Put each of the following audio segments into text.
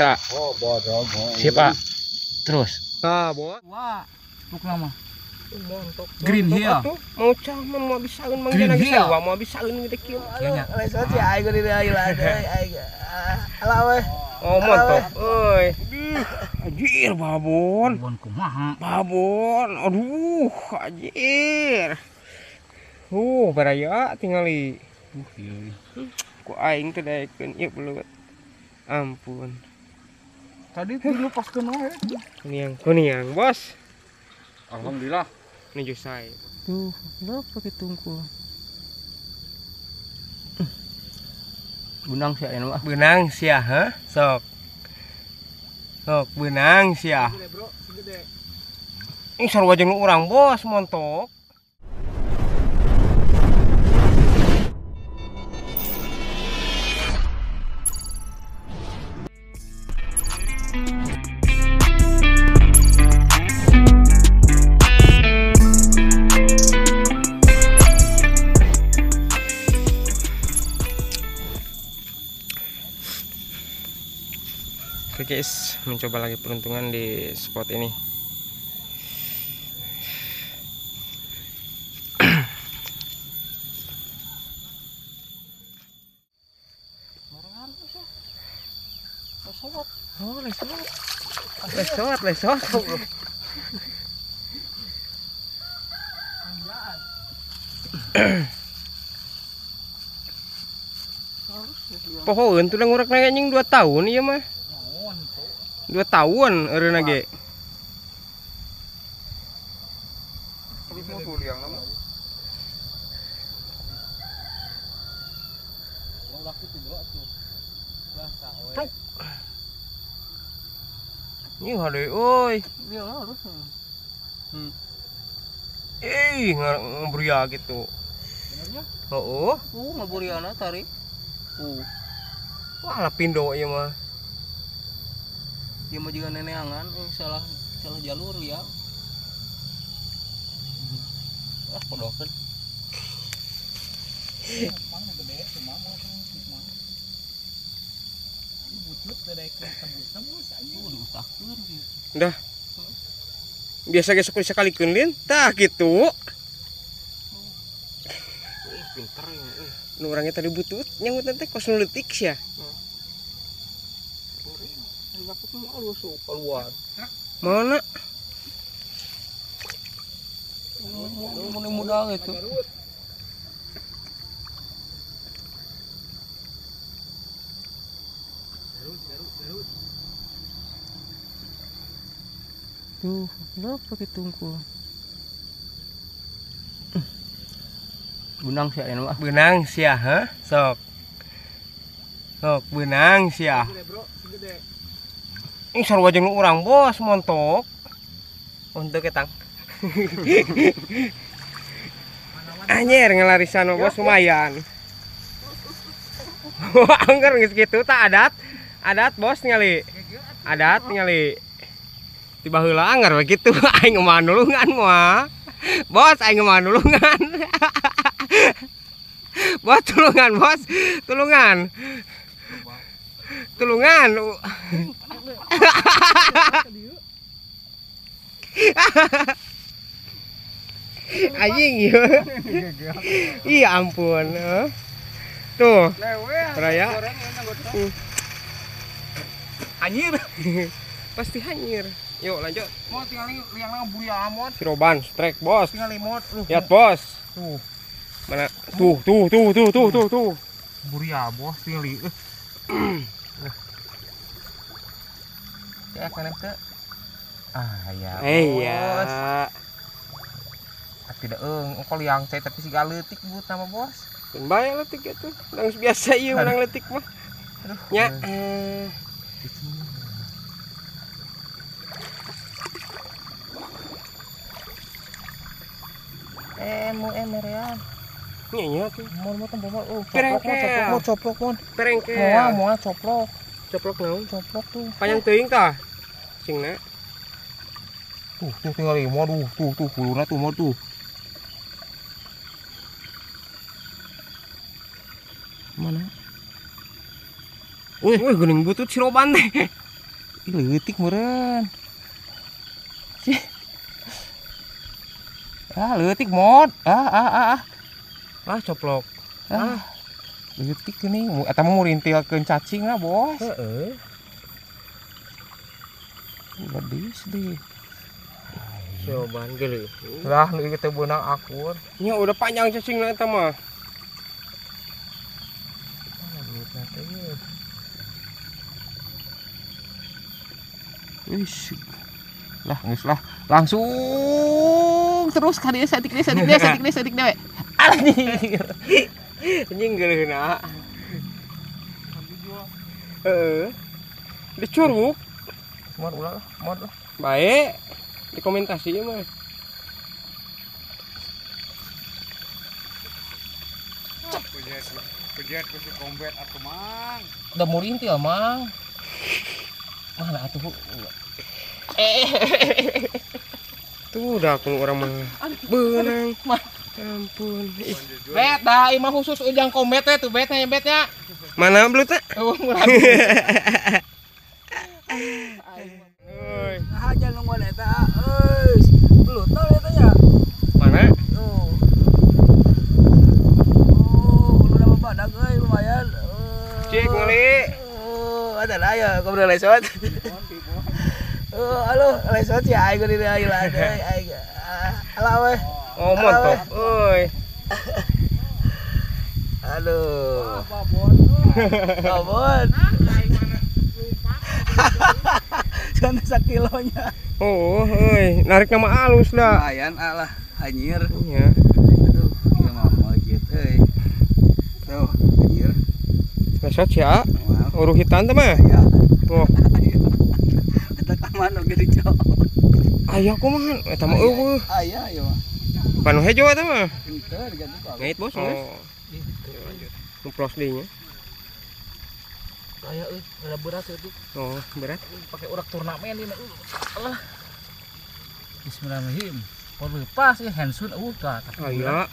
Ekstra. Oh, bodoh. Siapa? Terus. Nah, bos. Wah, luk nama. Montok. Green Hill. Mau cah mau bisaeun mang jana geus mau bisaeun gede kieu. Kayaknya. Lesot si aing di dieu lah aing. Alah we. Oh, montok euy. Anjir babon. Babon kumaha? Babon. Aduh, anjir. Baraya tingali. Ieu. Ku aing teh daekeun ieu belut. Ampun. Tadi dilepaskeun wae. Kuniang, kuniang, Bos. Alhamdulillah. Menuju saya. Tuh, kenapa pakai tungku? Benang sia ini mah. Benang sia, ha? Sok. Sok benang sia. Ini sarua jeung urang, Bos, montok. Oke guys, mencoba lagi peruntungan di spot ini. Oh, lesot. Lesot, lesot. Pohoeun tuh ngurek anjing 2 tahun ieu mah. 2 tahun eureuna ge. Ini hade euy. Eh, ngaburia gitu. Benernya? Heeh. Ngaburiana tarik. Wah, lah pindo ieu mah. Dia mah juga neneangan, salah salah jalur ya. Ah, podokeun. Udah. Biasa ge sok sakalikeun lin, tah kitu. Pinter ya. Nu urangnya tadi butut nyangut teh kos nu leutik sia. Mana? Muda gitu. Tuh, kenapa pakai tungku? Benang sia ini mah. Benang sia, ha? Sok. Sok benang sia. Ini sarua jeung urang, Bos, montok. Untuk ketang. Anjir ngelarisan Bos lumayan. Angger geus kitu tak adat. Adat Bos ningali. Adat ningali. Tiba heula angger we kitu aing mah nulungan moal. Bos aing mah nulungan. Bos tulungan, Bos. Tulungan. Tulungan. Anjing ya. Iya ampun. Tuh. Raya. Anjir. Pasti hanyir. Yuk lanjut. Mau tinggal liang buria amot. Siroban, strike bos. Tinggal limot. Lihat bos. Tuh. Mana? Tuh tuh tuh tuh tuh tuh tuh. Buria bos tinggal. Ya kan teh. Ah ya. Iya. Tapi da eung engko liang saya tapi siga leutik but nama bos. Dan bae leutik gitu. Nang biasa ieu menang leutik mah. Aduh. Nya. Merian. Nya nya tuh. Mon mon tempo mon. Oh, coplok mon coplok mon. Perengkel. Moal moal coplok. Coplok naon? Coplok tuh. Panjang teuing tah. Singna. Tuh tuh tinggal lima tuh tuh tuh huluna tuh mau tuh. Mana? Wih, geuning butut si Roban teh. Ih leutik meureun. Cih. Ah leutik mod. Ah. Ah coplok. Ah. Leutik geuning. Eta mah murintilkeun cacing lah, Bos. Heeh. Bedis deh. Cobaan geuleuh. Lah nu ieu teh beunang akur. Nya udah panjang cacingna eta mah. Mana duitna teh ieu? Wih. Lah geus lah. Langsung terus ka dieu saeutik deui saeutik deui saeutik deui saeutik deui. Anjir. Anjing geuleuhna. Heeh. Dicurug. Mod ulah lah, mod lah. Baik. Dikomentasi mah. Pejet ku si kombet atuh Mang. Udah murintil Mang. Mana atuh? Tuh udah aku orang mah beunang. Ampun. Bet dah ieu mah khusus ujang kombet teh tuh betnya betnya. Mana belut teh? Oh, murah. Ah jangan nungguan eta euy. Belut tol eta nya. Mana? Tuh. Oh, uluna mah badag euy lumayan. Cik meuli. Oh, ada lah ya, ngobrol lesot. Oh, halo, lesot sih aing di dieu lah euy aing. Alah we. Oh, mantap euy. Aduh. Babon. Babon. Jangan sakilonya. Oh, euy, narik nama alus dah. Lumayan alah, anjir. Iya. Aduh, ieu mah mojit euy. Tuh, anjir. Lesot sia. Uruh hitan teh mah. Aya. Oh. Eta ka mana oge dicok. Aya kumaha? Eta mah eueuh. Aya ieu mah. Panu hejo eta mah. Henteu diganti ku. Ngait bos, oh. Lanjut. Ngeplos deui nya. Aya euy, rada berat euy. Oh, berat. Pakai urak turnamen ini. Allah. Bismillahirrahmanirrahim. Kalau lepas ieu handsun eueuh tah. Aya.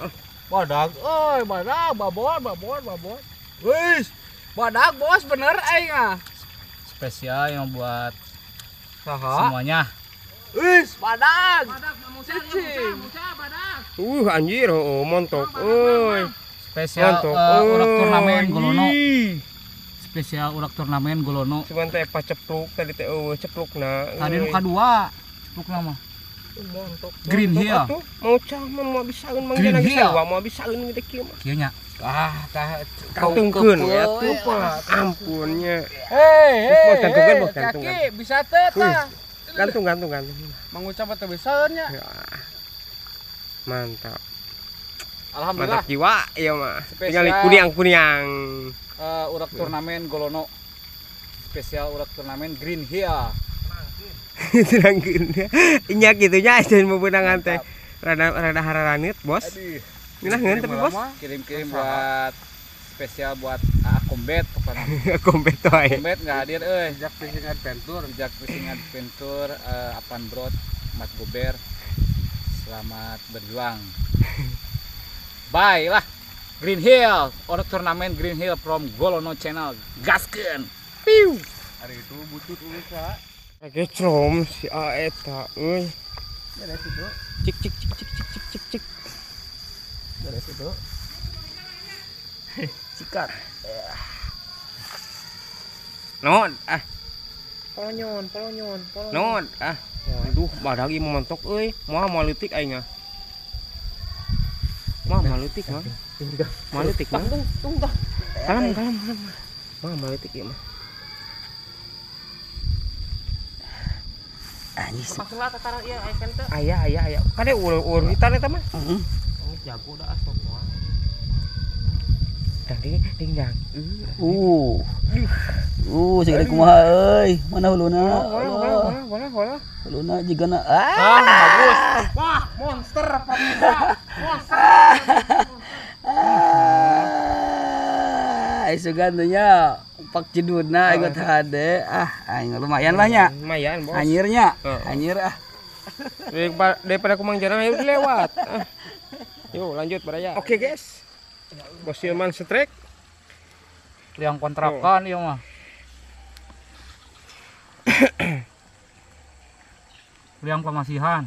Badag euy, badag, babon, babon, babon. Wis, badag bos bener aing ah. Spesial yang buat saha? Semuanya. Wis, badag. Badag Musa, badag. Anjir, oh montok euy. Spesial urak turnamen Golono. Spesial urak turnamen Golono. Cuman teh pacepluk tadi teh eueuh ceplukna. Tadi nu kadua ceplukna mah. Montok. Green Hill. Mau cah mah moal bisaeun mang geuna geus sarua moal bisaeun gede kieu mah. Kieu nya. Ah, tah kantungkeun we atuh Pak. Ampunnya. Hei, gantung bos gantung. Kaki bisa teh tah. Gantung gantung gantung. Mang Ucap teh bisaeun nya. Mantap. Alhamdulillah. Mantap jiwa ieu mah. Tinggal kuniang-kuniang. Urak turnamen Golono. Spesial urak turnamen Green Hill. Terangkeun. Nya kitu nya aja meunangan teh. Rada rada hararanit, Bos. Ngeunaheun tapi Bos. Kirim-kirim buat spesial buat AA Kombet pokoknya. Kombet wae. Kombet enggak hadir euy. Jejak Fishing Adventure, Jejak Fishing Adventure, Apan Brot, Mas Gober. Selamat berjuang. Bye lah. Green Hill, urak turnamen Green Hill from Golono Channel. Gaskeun. Piu. Hari itu butut urusa. Kecrom si A eta euy. Beres itu. Cik cik cik cik cik cik cik cik. Beres itu. Sikat. Non ah. Polonyon, polonyon, polonyon. Non ah. Aduh, badag ieu montok euy. Moal moal leutik aing ah. Moal moal leutik mah. Moal leutik mah. Tung tung. Kalem kalem kalem. Moal moal leutik ieu mah. Anjis. Masalah tatara ieu aya kan teh. Aya aya aya. Kade ur hitan eta mah. Heeh. Jago dah asok mah. Dang ding ding dang. Segede kumaha euy. Mana huluna? Bola bola bola bola. Huluna jigana. Ah, bagus. Wah, monster pemirsa. Monster. Ah, isugan teh nya. Pak jedudna ikut hade. Ah, aing lumayan lah nya. Lumayan, Bos. Anyirnya. Anyir ah. Daripada kumang jarang ayo lewat. Ah. Yuk, lanjut baraya. Oke, guys. Bos Ilman strike. Liang kontrakan ieu mah. Liang pamasihan.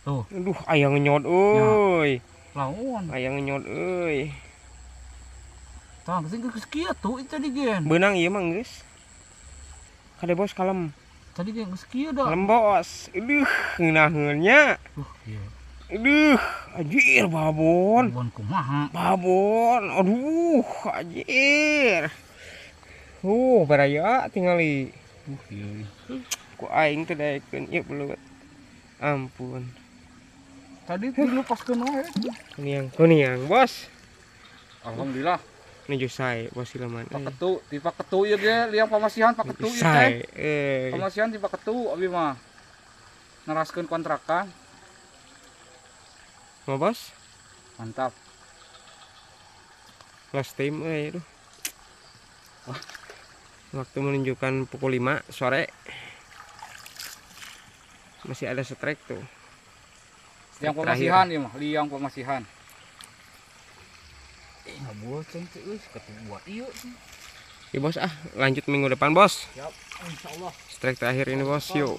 Tuh. Aduh, aya ngenyot euy. Lawan. Aya ngenyot euy. Tah, geus geus kieu tuh itu tadi gen. Beunang ieu mah geus. Kade bos kalem. Tadi gen geus kieu da. Kalem bos. Aduh, ngeunaheun nya. Ieu. Aduh, anjir babon. Babon kumaha? Babon. Aduh, anjir. Baraya tingali. Ieu. Ku aing teh daekeun ieu belut. Ampun. Tadi dilepaskeun wae. Kuniang, bos. Alhamdulillah. Nuju sae bos silaman. Paketu, di paketu ieu ge liang pamasihan paketu ieu teh. Pamasihan di paketu abi mah. Neraskeun kontrakan. Mau bos? Mantap. Last time euy aduh. Waktu menunjukkan pukul 5 sore. Masih ada strike tuh. Liang pamasihan ieu mah, liang pamasihan. Ngabul ceng teh euy ketubuat ieu. Ya bos ah, lanjut minggu depan bos. Siap, insyaallah. Strike terakhir ini bos, yuk.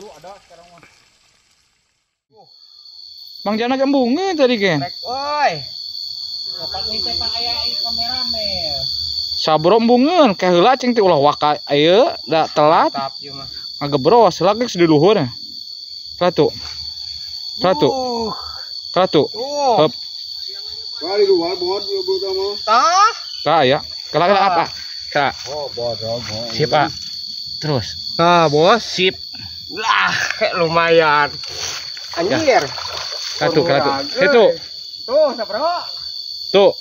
Bang Jana gembungeun tadi gen. Strike oi. Bapak teh pan aya kameramen. Sabro embungeun, ke heula ceng teh ulah waka ieu da telat. Mantap ieu mah. Ngagebros heula geus di luhur. Ratu. Ratu. Ratu. Hop. Di luar bot belut mah. Tah. Tah ya. Kala apa? Kak. Oh, bot. Sip, Pak. Terus. Nah, bos. Sip. Lah, kayak lumayan. Anjir. Ratu, ratu. Itu. Tuh, sabro. Tuh.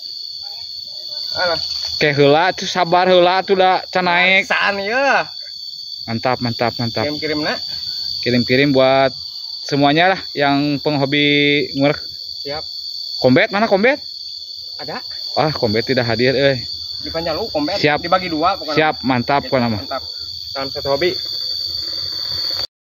Alah. Ke heula tuh sabar heula tuh da can naik. Saan ya. Mantap, mantap, mantap. Kirim-kirim nak. Kirim-kirim buat semuanya lah yang penghobi ngurek. Siap. Kombet mana kombet? Ada. Ah, kombet tidak hadir euy. Di Panjalu kombet. Siap. Dibagi dua pokoknya. Siap, mantap pokoknya mah. Mantap. Salam satu hobi.